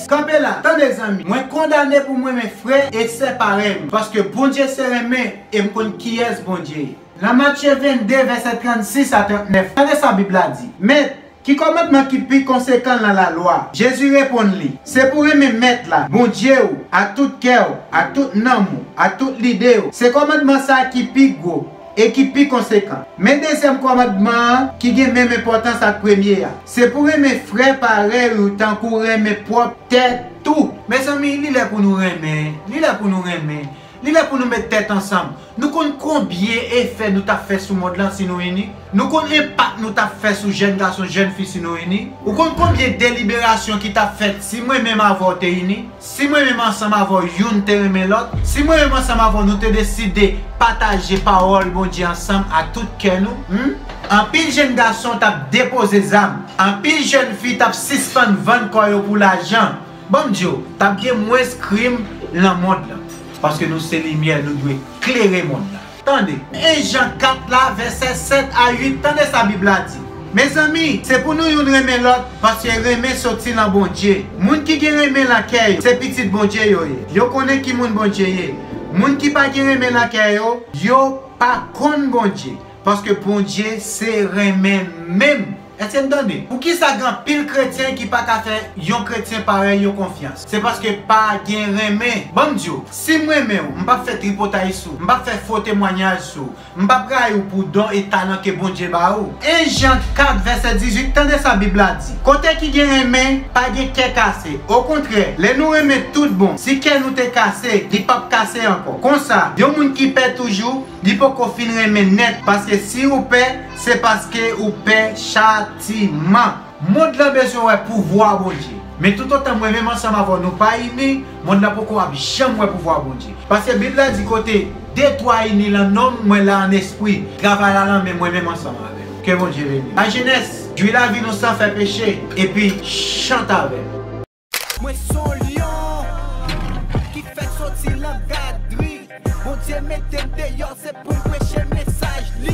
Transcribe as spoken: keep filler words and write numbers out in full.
Kanpe la, tande zanmi, mwen kondane pou m renmen frè e sè parèy m, paske Bondye se renmen e m konn kiyès Bondye ye. Nan Matye vennde, vèsè trannsis a trannèf, tande sa Bib la di: Mèt, ki kòmandman ki pi konsekan nan lalwa? Jezi reponn li: Se pou renmen Mèt la, Bondye w, ak tout kè w, ak tout nanm ou, ak tout lide w. Se kòmandman sa a ki pi gwo e ki pi konsekan. Men dezyèm kòmandman an, ki gen menm enpòtans ak premye a: Se pou renmen frè parèy ou tankou w renmen pwòp tèt ou. Mezanmi, li lè pou nou renmen. Li lè pou nou renmen. Li lè pou nou met tèt ansanm. Nou konn konbyen efè nou t ap fè sou mond lan si nou ini? Nou konn enpak nou t ap fè sou jèn gason, jèn fi si nou ini? Ou konn konbyen deliberasyon ki t ap fèt si mwen menm avè w te ini? Si mwen menm ansanm avè w youn te renmen lòt? Si mwen menm ansanm avè w nou te deside pataje pawòl Bondye ansanm ak tout kè nou? Hmm? Anpil jèn gason t ap depoze zam. Anpil jèn fi t ap sispann vann kò yo pou lajan. Ban m di w, t ap gen mwens krim nan mond lan. Paske nou se limyè, nou dwe klere mond lan. Tande, en Jan kat la, vèsè sèt a uit, tande sa Bib la di: Mezanmi, se pou nou youn renmen lòt, paske renmen soti nan Bondye. Moun ki gen renmen nan kè yo, se pitit Bondye yo ye. Yo konnen ki moun Bondye ye. Moun ki pa gen renmen nan kè yo, yo pa konn Bondye, paske Bondye se renmen menm. Èske n tande? Poukisa gen anpil kretyen ki pa ka fè yon kretyen parèy yo konfyans? Se paske pa gen renmen. Ban m di w, si m renmen w, m p ap fè tripotay sou w, m p ap fè fo temwayaj sou w, m p ap rayi w pou don e talan ke Bondye ba ou. En Jan kat, vèsè dizuit, tande sa Bib la di: Kote ki gen renmen, pa gen kè kase. Okontrè, lè nou renmen tout bon, si kè nou te kase, li p ap kase ankò. Konsa, yon moun ki pè toujou, li poko fin renmen nèt, paske si ou pè, se paske ou pè chatiman. Mond lan bezwen wè pouvwa Bondye. Men toutotan mwen menm ansanm avè w nou pa ini, mond lan poko ap janm wè pouvwa Bondye. Paske Bib la di: Kote de twa ini lan non m, mwen la an espri. Travay la lan men mwen menm ansanm avè w. Ke Bondye beni. Lajenès, jwi lavi nou san fè peche, epi chante avè m. Mwen se yon lyon ki fèk soti nan gadri. Bondye mete m deyò, se pou m preche mesaj li.